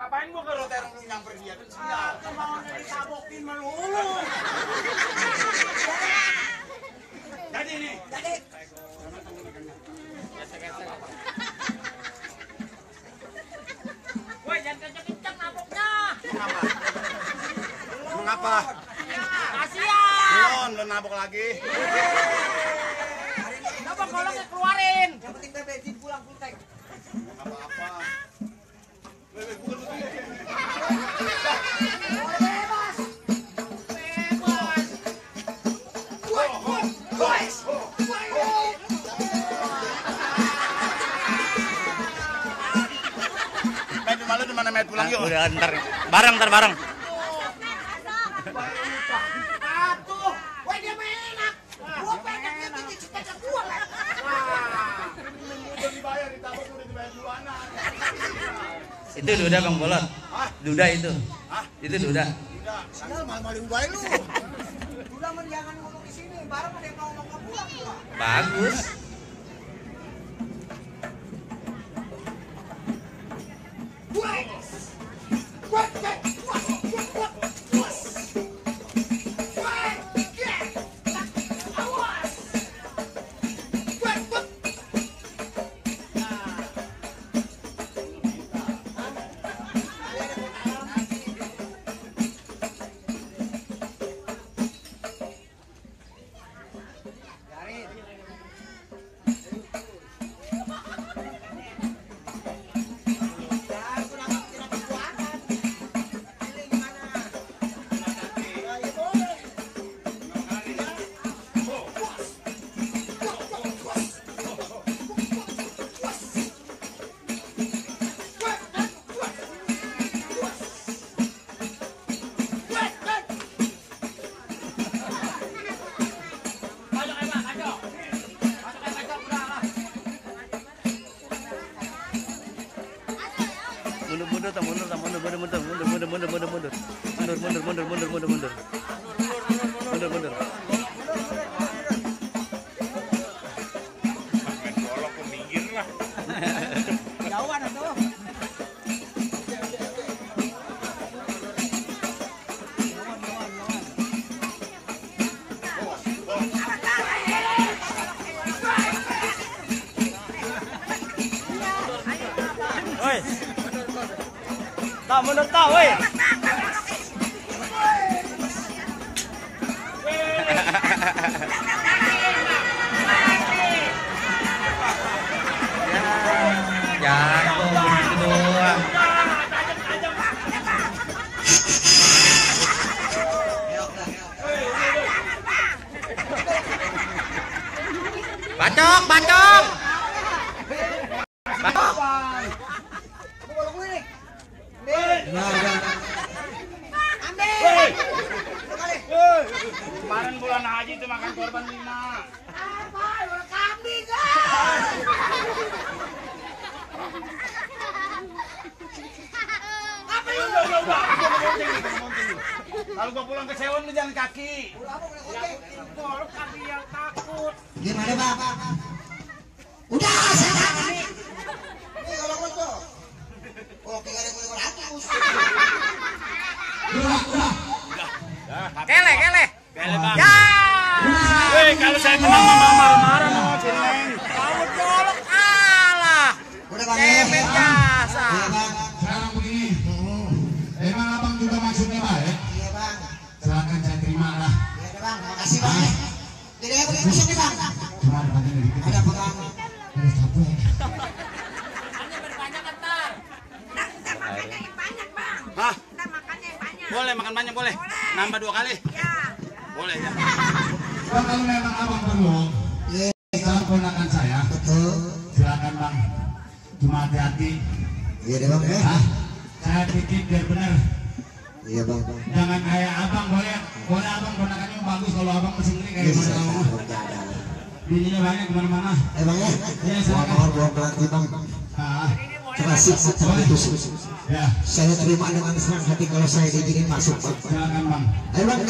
Ngapain gua ke roterong lu nyamper dia kan sial. Mau ditabokin melulu. Jadi nih. Jadi. Woi, jangan kenceng-kenceng naboknya. Mengapa? Kasihan. Belum nabok lagi. Nabok golongnya keluarin. Yang penting bensin pulang full tank. Apa-apa. Bebas. Main di mana di mana main pulang yuk. Udah ntar bareng. Atuh, woi dia main enak. Gua pengen dia cita-cita gua lah. Udah dibayar ditabok udah dibayar duluanan. Itu duda Bang Bolot. Duda itu. Itu duda. Sial malu-maluin gue lu. Udah men jangan ngomong di sini, bareng ada yang mau ngomong pulang gua. Bagus. Mundur. Golok ke minggir lah. Jauhan atuh. Woi. Tak mundur tak, woi. Jago begitu doang. Bacok. Kemarin bulan haji itu makan korban 5. Kambing. Kalau gua pulang ke Sewon lu jalan kaki. Golok kami yang takut. Gimana, Bang? Udah, saya ini. Ini kalau itu. Oh, tinggal ada kulit lagi. Udah. Kele. Bang. Ya. Woi, kalau saya menang marah-marah mau Cineng. Kamu golok kalah. Udah, Bang. Cemen jasa. Iya, Bang. Sekarang begini, emang abang juga maksudnya baik. Iya, Bang. Silakan saya terima lah. Iya, deh, Bang. Makasih, Bang. Jadi apa yang bisa nih, Bang? Cuma ada bagian dikit. Ada pegang. Terus capek. Hanya berbanyak ntar. Hah? Boleh makan banyak boleh. Nambah 2 kali. Ya. Boleh ya. Bang, kalau memang abang perlu, Iya. sama ponakan saya, Betul. silakan bang. Cuma hati-hati. Iya, deh, Bang. Hah? Saya titip biar benar. Iya, Bang. Jangan kayak abang, boleh abang ponakannya bagus. Kalau abang mesin ini kayak Bisa. mana? Bininya banyak kemana-mana. Bang ya? Iya, silakan. Mohon berhenti, Bang. Ah, Terima kasih itu. ya, Saya terima dengan senang hati kalau saya diizinin masuk, Bang. silakan bang. Ayo, Bang.